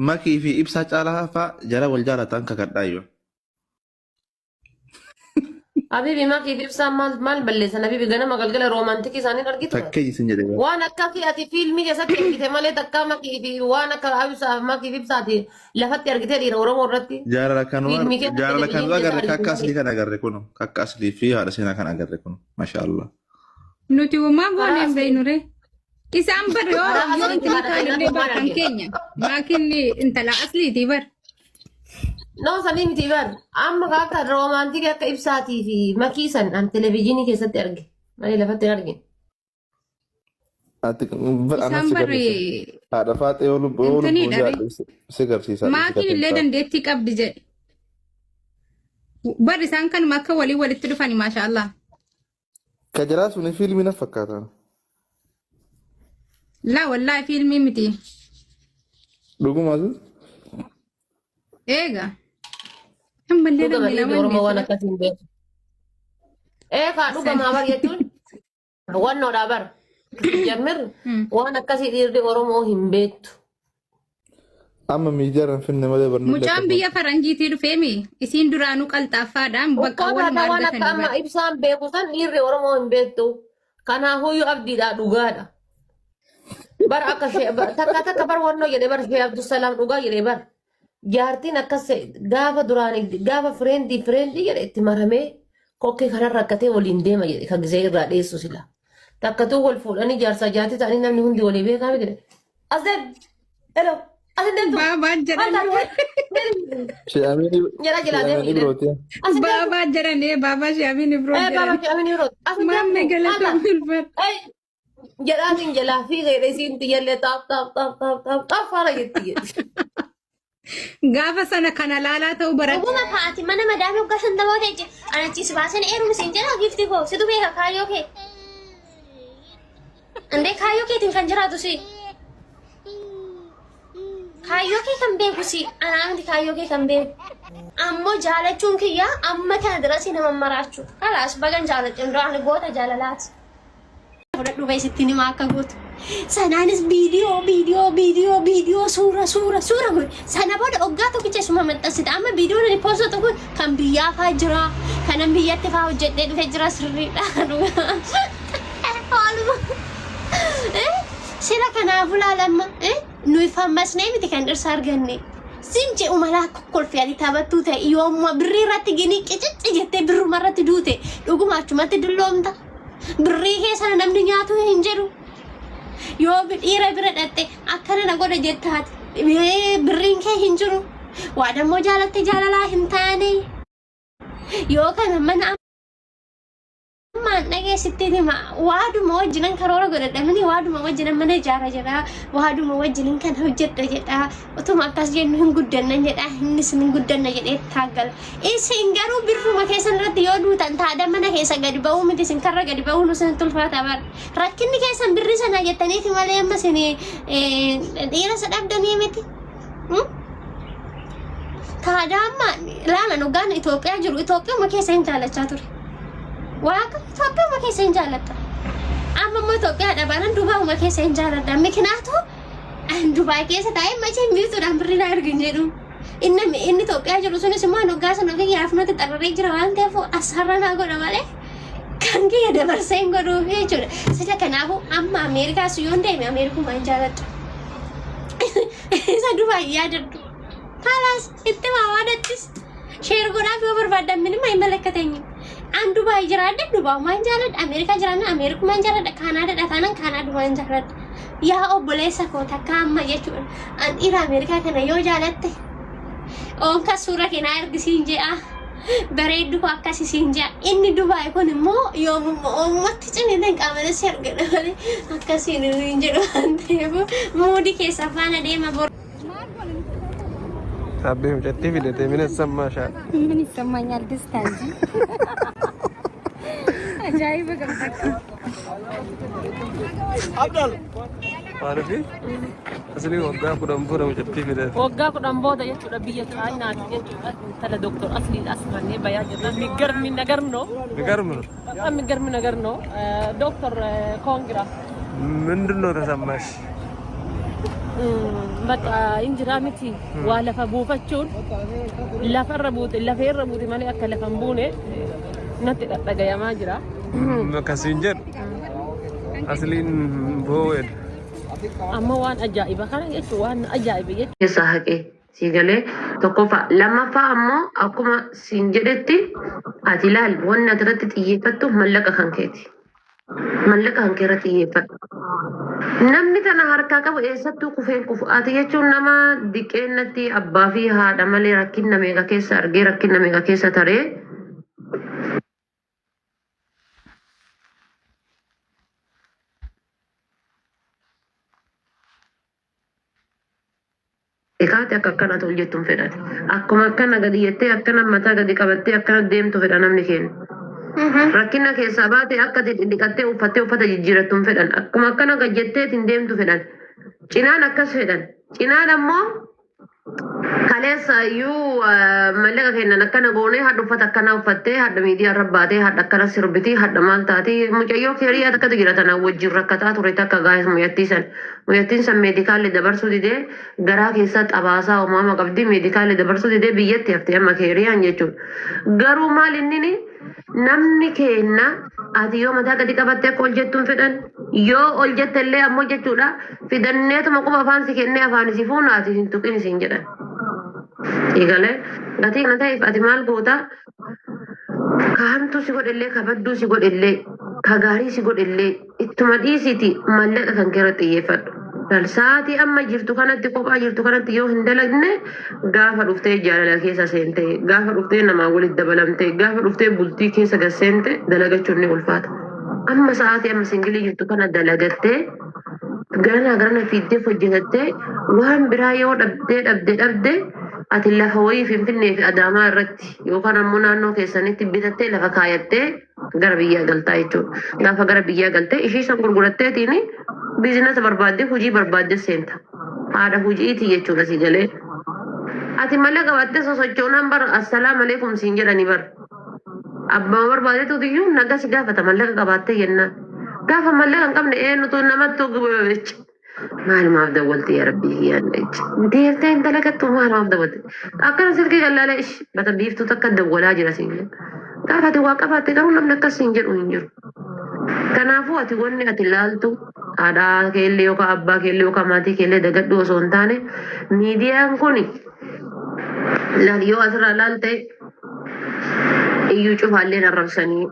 Makii fi ibsaa caalaa fa'aa jara wal jaalatan kakadhaayyoo. Habibi makii fi ibsaan maal maal balleessan Habibi ganama galgala romantic isaanii argitu. Fakkeenya isin jedhe. Waan akkasii ati fiilmii keessatti argite malee takkaa makii fi waan akka ibsaa makii fi ibsaati lafatti argitee dhiira Oromoo irratti. Jaalala kanuma Fiilmii keessatti jaalala kanuma televizyiinii agarre keessa kakka argite aslii kan agarre kunu kakka aslii fi haadha seenaa kan agarre kunu masha Allah. Nuti homaa Karaa goone hin aslii beeknu ree. Isaan bar yoo karaa yoo aslii intini haadha kaan seenaa illee bar maal kan argite. keenya maakinni intala asliitii bar. No sanii miti bar amma akka romantic akka ibsaatii fi makii san an televizyiinii keessatti arge malee lafatti hin argine. Ati bar anas Isaan si bar garsiisa. Haadha faaxee yoo lubbuu yoo lubbuu intaniidha ree. jaadhe si garsiisa. Maakiin illee dandeettii qabdi jedhe. Bar isaan kanuma akka walii walitti dhufani maasha Allah. Ka jaraa suni fiilmii na fakkaata. Laa wallaahi fiilmii miti. Dhuguma sun. Eega. Ammallee Dhugama namni dhiirri nama Oromoo waan hin akkasii hin beeku. Ee kaa dhugamaa bar jechuun wannoodhaa bar. Jammir waan akkasii dhiirri Oromoo hin beektu. Amma miidiyaa irra hin finne malee barnoonni Mucaan akkasuma. biyya faranjiitii dhufeemi isiin duraanuu qalxaaffaadhaan bakka Ukkaa waluma taataa waan akka argatanii amma bar. ibsaan beeku san dhiirri Oromoo hin beektu. Kanaafuyyuu abdiidhaa dhugaadha. Bar akka shee takka takka bar wannoo jedhe bar shee Abdusalaam dhugaa jedhe bar. Jaartiin akkas gaafa duraan gaafa friend friend jedhe itti maramee kokkee kanarra rakkatee waliin deema jedhe kan gisee irraa dheessu sila. Takkatuu wal fuudhanii jaarsaa jaartii ta'anii namni hundi walii beekaa miti. As deem! Hello! As hin deemtu! Baabaa Maal jedhan taate? She'amiin Jala jalaa deemi She'amiin jedhan. Ibrooti. As hin deemtu! Baabaa jedhan ee baabaa shi'amiin ibroo Ee baabaa jedhan. shi'amiin Ibrooti. As hin Maammee deemtu! Maal galatoom taate? ulfaadha. Ee jedhaatiin jalaa fiigee isiin tiyyallee xaaf xaaf xaaf xaaf xaaf xaaf faana jetti jedhi. Gaafa sana kana laalaa ta'uu baradhu. Dhuguma kaati mana madaamii waggaa 50 ta'e anachi si baasan eeruun siin jedha giifti koo situ beeka kaayyoo kee. Indee kaayyoo keetiin kan jiraatu si. Kaayyoo kee kan beeku si anaa miti kaayyoo kee kan beeku. Ammoo jaalachuun kiyya amma kana dirasii nama maraachuu. Kalaas bagan jaaladhe hundoo ani goota jaalalaati. Fudhadhu ba'e sitti himaa akka gootu. Sanaanis viidiyoo viidiyoo viidiyoo viidiyoo suura suura suura godhe. Sana booda oggaa tokkicha isuma maxxansita. Amma viidiyoon ani poostatu kun kan biyyaa faa jira. Kanan biyyatti faa hojjedhee dhufe jira sirriidha. Dhugaa. Haaluma. Sila kanaafuu laalamma. Nuyi fammasnee miti kan dhirsa arganne. Sin jedhu malaa kokkolfee ati taphattuu ta'e yoomuma birrii irratti ginii qicicci jettee birruma irratti duute dhuguma achumatti dulloomta. Birrii kee sana namni nyaatu hin jedhu. Yoo dhiira bira dhatte akkana na godha jettaati. Birriin kee hin jiru. Waan ammoo jaalatte jaalalaa hin taane. Yoo kana mana ammaan dhagee sitti hima. Waaduma wajjinan karoora godhadha mini waaduma wajjinan mana ijaara jedha. Waaduma wajjinan kan hojjedha jedha. Utuma akkas jennu hin guddannan jedha. Innis hin guddanna jedhee taaggala. Isin garuu birruma keessan irratti yoo duutan taada mana keessa gadi ba'uu miti isin karra gadi ba'uu nu isin tulfaata bar. Rakkinni keessan birrii sanaa jettaniiti malee amma isin dhiira isa dhabdanii miti. Taada amma laalan hoggaan Itoophiyaa jiru Itoophiyauma keessa hin jaalachaa ture. Waaqa Itoophiyauma keessa hin jaaladha. Amma immoo Itoophiyaa dhabaanan Dubaayuma keessa hin jaaladha. Mikinaatu Dubaay keessa taa'ee machee miituudhaan birrii naa erga hin jedhu. Inni inni Itoophiyaa jiru sunis immoo ani hoggaa sana ofii yaafnooti xararee jira waan ta'eef asarra naa godha malee kan kiyya dabarsee hin godhuuf jechuudha. Sila kanaafuu amma Ameerikaas yoon deeme Ameerikumaa hin jaaladha. Isa Dubaay yaadadhu. Kalaas itti waawaadhattis share godhaaf yoo barbaaddan minima hin malakkatanyi. An Dubaay jiraadhe Dubaahumaan jaaladha. Ameerikaa jiraanna Ameerikumaan jaaladha. Kaanaadaadha taanaan Kaanaadumaan jaaladha. Yaa obboleessa koo takka amma jechuudha. An dhiira Ameerikaa kana yoo jaalatte oonka suura kee naa ergisiin je'a. Bareeddu koo akkasi siin je'a. Inni Dubaay kun immoo yoomumma oomumatti cimee qaamana si argata malee akkasiin hin jedhu waan ta'eef muudii keessa faana deema boru. Abbee mucattii fidate mina sammaa shaa. ምን ይሰማኛል? ደስታ እንጂ Ajaa'iba qabda. Maaliif asli waggaa 10 booda mucattii fidate. Waggaa 10 booda jechuudha biyya Chaayinaati jechuudha. Intala Dooktor Asliin as mannee bayaa jirra. የሚገርም ነገር ነው። የሚገርም ነው። በጣም የሚገርም ነገር ነው። ዶክተር congra ምንድን ነው ተሰማሽ? Bakka hin jiraa miti waa lafa buufachuun lafarra buute lafeerra buute malee akka lafa hin buune natti dhadhagayamaa jira. Akkasiin jedhu asliin boo'edha. Amma waan ajaa'iba kana jechuun waan ajaa'iba jechuudha. Keessaa haqee sii galee tokkoffaa lammaffaa ammoo akkuma siin jedhetti ati ilaali wanni ati irratti xiyyeeffattu mallaqa kan keeti. Mallaqa kan kee irratti xiyyeeffadhu. Namni tana harkaa qabu eessattuu kufeen kufu. Ati jechuun nama diqqeennatti abbaa fi haadha malee rakkinna meeqa keessa argee rakkinna meeqa keessa taree Kaate akka akkana tol jettu hin fedhan. Akkuma akkana gadi jettee akkana mataa gadi qabattee akkana deemtu fedha namni keenya. Rakkina keessaa baate akka ati dhiqattee uffattee uffata jijjiirattu hin fedhan. Akkuma akkana gad jetteetiin deemtu fedhan. Cinaan akkas fedhan. Cinaan ammoo Kaleessa iyyuu mallaqa kennan akkana goonee hadha uffata akkanaa uffattee hadha miidiyaa irra baatee hadha akkana sirbitii hadha maal taati mucayyoo keeriyaa takkatu jira tana wajjin rakkataa ture takka gaa'es mucattii san mucattiin san meedikaalli dabarsuu didee garaa keessaa xabaasaa uumama qabdi meedikaalli dabarsuu didee biyyatti hafte amma keeriyaan jechuudha garuu maal innini Namni keenna ati yoo mataa gadi qabatte akka ol jettu hin fedhan. Yoo ol jette illee ammoo jechuudha fidanneetuma quba afaan si kennee afaan si fuuna ati hin tuqin siin jedhan. Eegalee gatii kana ta'eef ati maal goota? Ka hamtuu si godhe illee ka badduu si godhe illee ka gaarii si godhe illee Ittuma dhiisiiti mallaqa kan kee irratti xiyyeeffadhu. Laal sa'aatii amma jirtu kanatti kophaa jirtu kanatti yoo hin dalagne gaafa dhuftee jaalala keessa seente gaafa dhuftee namaa walitti dabalamte gaafa dhuftee bultii keessa gad seente dalagachuun ni ulfaata. Amma sa'aatii amma singilii jirtu kana dalagattee garanaa garana fiiddee hojjetattee waan biraa yoo dhabdee dhabde dhabde ati lafa wayii Finfinnee fi Adaamaa irratti yookaan ammoo naannoo keessanitti bitattee lafa kaayattee gara biyyaa galtaa jechuudha. Gaafa gara biyyaa galtee ishii san gurguratteetiin biizinasa barbaaddee hojii barbaaddee seenta. Haadha hojiiti jechuudha si galee. Ati malee qabattee sosochoonaan bar assalaam aleekum siin jedhanii bar. Abbaa barbaadeetu iyyuu nagaa si gaafata mallaqa qabaattee jennaan. Gaafa mallaqa hin qabne eenyutu namattu Maalumaaf dawwalti yaa rabbii kiyyaan deemtee hin dalagattu maalumaaf dawwalti. Akkana silkii gallaalee ish bata biiftuu takka dawwalaa jira siin jedhu. Gaafa ati waa qabaatte garuu namni akkas siin jedhu hin jiru. Kanaafuu ati wanni ati laaltu haadhaa keellee yookaan abbaa keellee yookaan maatii keellee dagadhu osoo hin taane miidiyaan kun laal yoo asirraa laalte iyyuu cufaalleen arrabsanii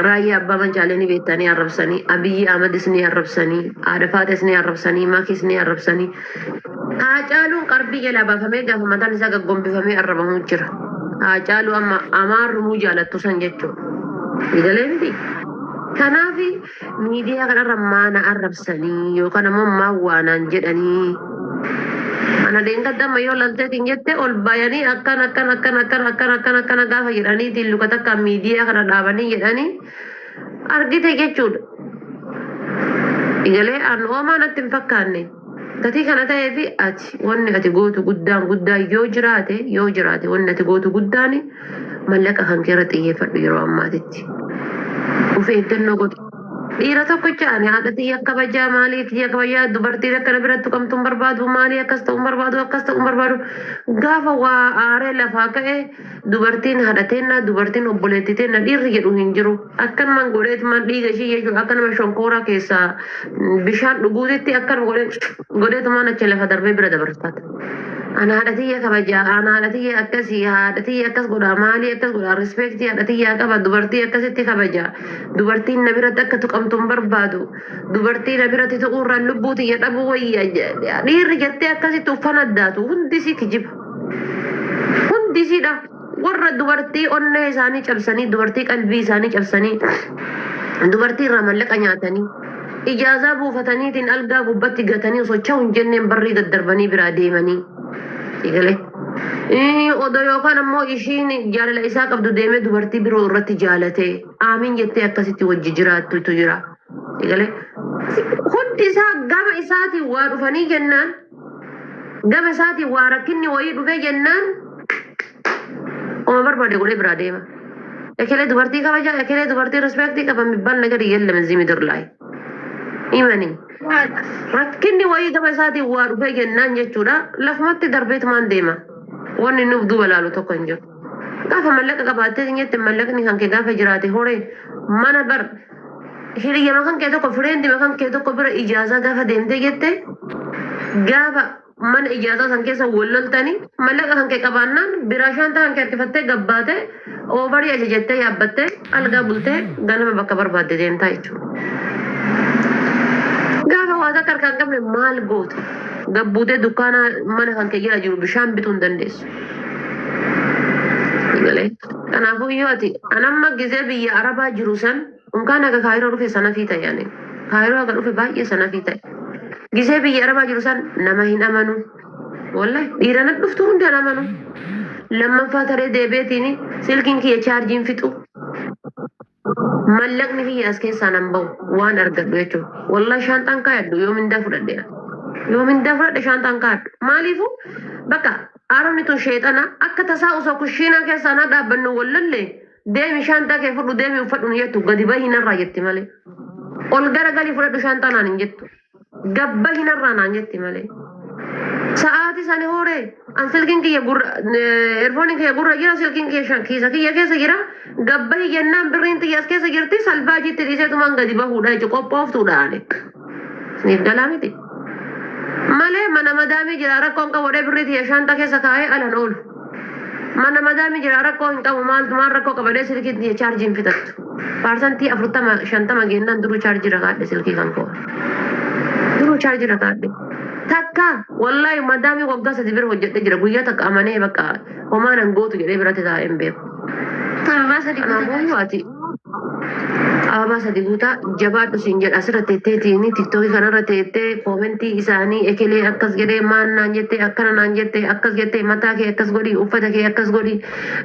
Raayyaa Abbaa Mancaalee ni beektaa ni arrabsanii, Abiyyi Ahmadis ni arrabsanii, Haadha Faaxes ni arrabsanii, Makis ni arrabsanii. Haacaaluun qarbii jalaa baafamee gaafa mataan isaa gaggombifamee arrabamuu jira. Haacaaluu amma amaarrumuu jaalattu san jechuudha. Egalee miti. Kanaaf miidiyaa kanarra maana arrabsanii yookaan ammoo maan waanaan jedhanii Ana dheengadda amma yoo lalteetiin jette ol bayanii akkan akkan akkan akkan akkan akkan akkana gaafa jedhaniitiin luka takka miidiyaa kana dhaabanii jedhanii argite jechuudha. Igalee an oomaa natti hin fakkaanne. Gatii kana ta'eefi ati wanni ati gootu guddaan guddaan yoo jiraate yoo jiraate wanni ati gootu guddaan mallaqa kan kee irra xiyyeeffadhu yeroo ammaatitti. Of eeggannoo godhi. Dhiira tokkicha ani haadha tiyya kabajaa maalii tiyya kabajaa dubartiin akkana biratti tuqamtu hin barbaadu maalii akkas ta'u hin barbaadu akkas ta'u hin barbaadu gaafa waa aaree lafaa ka'e dubartiin haadha teenna dubartiin obboleettii teenna dhiirri jedhu hin jiru akkanumaan godheetumaan dhiiga ishii jechuudha akka nama shonkooraa keessaa bishaan dhuguutitti akkanuma godhee godheetumaan achi lafa darbee bira dabarfata. Ana haadha tiyya kabaja, ana haadha tiyya akkasii, haadha tiyya akkas godha, maalii akkas godha, rispeektii haadha tiyyaa qaba, dubartii akkasitti kabaja, dubartiin na biratti akka tuqamtu hin barbaadu, dubartii na biratti tuquurraan lubbuu tiyya dhabuu wayya, dhiirri jettee akkasitti uffana addaatu hundi isii kijiba. Hundi isiidha. Warra dubartii onnee isaanii cabsanii, dubartii qalbii isaanii cabsanii, dubartii irraa mallaqa nyaatanii, ijaazaa buufataniitiin algaa gubbatti gatanii osoo chawu hin jenneen barrii daddarbanii biraa deemanii. Egalee. Odoo yookaan ammoo ishiin jaalala isaa qabdu deemee dubartii biroo irratti jaalatee aamiin jettee akkasitti wajji jiraattutu jira. Egalee. Hundi isaa gama isaatiin waa dhufanii jennaan gama isaatiin waa rakkinni wayii dhufee jennaan Oma barbaade godhee biraa deema. Ekelee dubartii kabajaa, ekelee dubartii rispeektii qaba mibbaan nagari yella mizii midir laay. Himanii. Rakkinni wayii gama isaatiin waa dhufee jennaan jechuudha. Lafumatti darbeetumaan deema. Wanni inni of duuba laalu tokko hin jiru. Gaafa mallaqa qabaattee hin jette, mallaqni kan kee gaafa jiraate horee mana bar hiriyyama kan kee tokko, friendima kan kee tokko bira ijaazaa gaafa deemtee jette, gaafa mana ijaazaa san keessa wal loltanii, mallaqa kan kee qabaannaan biraa shaantaa kan kee harkifattee gabbaatee Uberii ajajattee yaabbattee algaa bultee ganama bakka barbaadde deemtaa jechuudha. Gaafa waa takka harkaan qabne maal goota? Gabbuutee dukkaana mana kan kee jala jiru bishaan bituu hin dandeessu. Galee. Kanaafuu iyyuu ati anamma gizee biyya Arabaa jiru san unkaan haga Kaayiroo dhufe sanafii ta'e ani. Kaayiroo haga dhufe baay'ee sanafii ta'e. Gizee biyya Arabaa jiru san nama hin amanu. Wallahi dhiira na dhuftu hunda hin amanu. Lammaffaa taree deebi'eetiin silkiin kiyya chaarjiin fixu. Mallaqni kiyya as keessaa nan bahu waan argadhu jechuudha. Wallahi shaanxaan kaayadhu yoo mindaa fudhadhe. Yoo mindaa fudhadhe shaanxaan kaayadhu. Maaliifuu bakka aaronni tun sheexana akka tasaa osoo kushiinaa keessaa naa dhaabbannu wallallee deemi shaanxaa kee fudhu, deemi uffadhu hin jettu, gadi bahi narraa jetti malee. Ol garagalii fudhadhu shaanxaa naan hin jettu. Gabba hinarraa naan jetti malee. Sa'aatii sani hooree an silkiin kiyya gurra, earphoneiin kiyya gurra jira, silkiin kiyya shan kiisa kiyya keessa jira, gabba jennaan birriin tiyya as keessa jirti, salbaajitti dhiiseetumaan gadi bahuudha jechuudha, qophooftuudha ani. Isiniif galaa miti. Malee mana madaamii jira rakkoon qabu godhee birrii tiyya shaantaa keessa kaa'ee alan oolu. Mana madaamii jira rakkoo hin qabu, maaltu maal rakkoo qabadee silkiin tiyya chaarjiin fixattu. 40% 50% geennaan duruu chaarjii rakaadhe silkii kan koo. Duruu chaarjii rakaadhe. Takka wallaahi madaamii waggaa 3 bira hojjedhe jira, guyyaa takka amanee bakka homaa nan gootu jedhee biratti taa'ee hin beeku. Ababaa 3 guutaa. Kanaafuu ati ababaa 3 guutaa jabaadhu siin jedha. Asirra teetteetiin TikTokii kanarra teettee commentii isaanii ekelee akkas jedhee, maan naan jettee, akkana naan jettee, akkas jettee, mataa kee akkas godhi, uffata kee akkas godhi,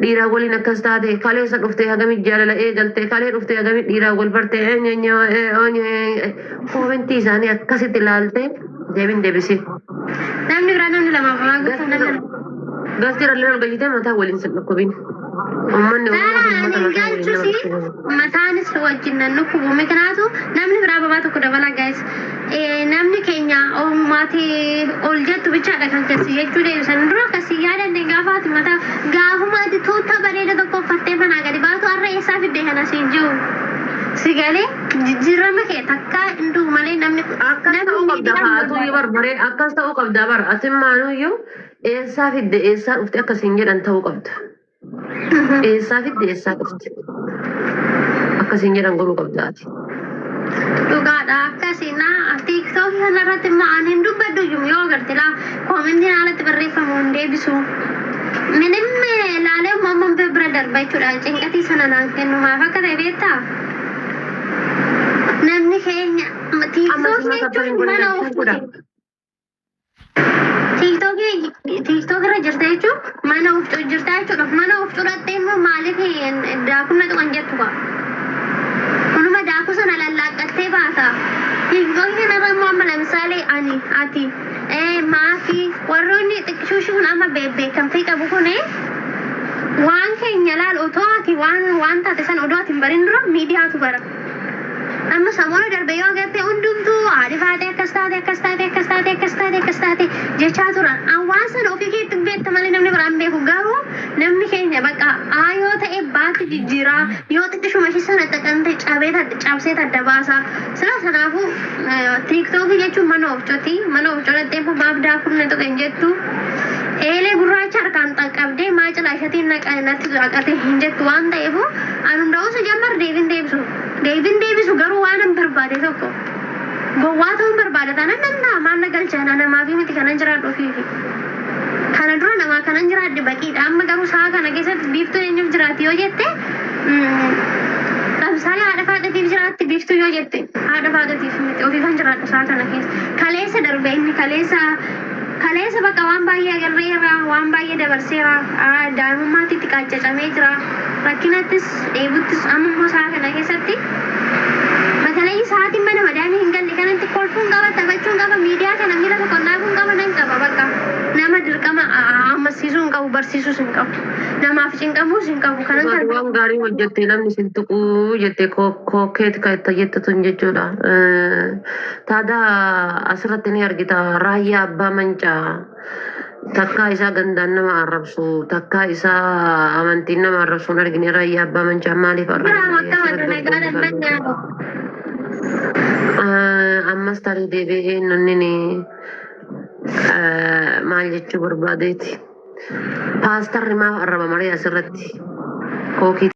dhiiraa waliin akkas taate, kaleessa dhuftee hagamit jaalala eegalte, kalee dhuftee hagamit dhiiraa wal barte, commentii isaanii akkasitti ilaaltee deebin deebisee. Namni biraa namni lama ababaa guutaa namni lama. Galtii irra ol galchitee mataa waliin sin dhukkubin. Uummanni Oromoo Saara uummata ani mataa waliin nama galchusi dhukkubu. mataanis wajjin nan dhukkubu. Mikinaatu namni biraa ababaa tokko dabala guys. Namni keenya maatii ol jettu bichaadha kan keessi jechuu deebisan dura akkasii yaadanne gaafa ati mataa gaafuma ati tuutta bareeda tokko uffattee manaa gadi baatu har'a eessaa fidde kana siin jiru. Si galee jijjiirama kee takkaa hin du'u malee namni Akkas namni ta'uu qabda miidiyaan haatu barbaada. barbaree akkas ta'uu qabda bara ati maanuyyuu eessaa fidde eessaa dhufte akkasiin jedhan ta'uu qabda. Eessaa fidde eessaa dhufte akkasiin jedhan godhuu qabda ati. Dhugaadha, akkasii na TikTokii kanarratti immoo ani hin dubbadhu iyyuu, yoo agarte laa commentiin alatti barreeffamu hin deebisu. Minim laalee amma bira darba jechuudha. Cinqatii sana naan kennu maaf akka ta'e beektaa? Namni keenya Amma TikTokii simaa kabbaliin jechuun godhe mana galchuun godha. ooftuuti. TikTokii TikTok irra jirta jechuun mana ooftuu jirta jechuudha. Mana ooftuu dhattee immoo maaliif daakuu na tuqan jettu kaa. Kunuma daakuu sana lallaaqqattee baata. TikTokii kanarra immoo amma lamsaalee ani ati maafi warroonni xiqqishuushii kun amma beekamtii qabu kun waan keenya laal otoo ati waan waan taate sana odoo ati hin barin dura miidiyaatu bara. Amma samoona darbe yoo agarte hundumtuu haadhi faatee akkas taate, akkas taate, akkas taate, akkas taate, akkas taate jechaa turan. An waan sana ofii keetti beekta malee namni biraan beeku, garuu namni keenya bakka A yoo ta'e baatti jijjiiraa, yoo xiqqishuma ishee sana xaqante cabee cabsee tadda baasa. Sila sanaafuu TikTokii jechuun mana oofcooti. Mana oofcoo dhattee immoo maaf daakuun na tuqe hin jettu. Eelee gurraacha harkaan qabdee maa cilaa ishatiin natti haqate hin jettu waan ta'eef an hundaa'uusa jammar deebin deebisu. Deebin deebisu garuu waan an barbaade tokko. Gowwaa ta'uun barbaada taanaan nan ta'a, maal na galcha, na namaa fi miti kanan jiraadhu ofiifi. Kana dura namaa kanan jiraadhe baqiidha. Amma garuu sa'a kana keessatti biiftuun eenyuuf jiraatti yoo jette, dhamsaalee haadha faadhatiif jiraatti biiftuu yoo jette, haadha faadhatiif miti, ofiifan jiraadha sa'a kana keessa. Kaleessa darbe inni kaleessa kaleessa bakka waan baay'ee agarreerra, waan baay'ee dabarseera, daa'imummaatti itti qaaccacamee jira. Rakkinattis dheebuttis amma immoo sa'a kana keessatti Batalayyi sa'aatiin mana madaamii hin galle kanatti kolfuun qaba, taphachuun qaba, miidiyaa kana miila tokko naafuun qaba, nan qaba bakka nama dirqama amma barsiisuu hin qabu, barsiisuus hin qabu. Namaaf cinqamuus hin qabu. Kanan Ati kan waan gaarii hojjette namni sin tuquu jette kookeet kan itti jettu tun jechuudha. Taadaa asirratti ni argita raayyaa abbaa mancaa takkaa isaa gandaan nama arrabsu takkaa isaa amantiin nama arrabsu hin argine raayyaa abbaa mancaa maaliif Biraa arrabna makka asirratti madda nagaa dorgommii dhandhanya. Ammas tarii deebi'ee inni maal jechuu barbaadeeti. Paastarri maaf arraba malee asirratti kookii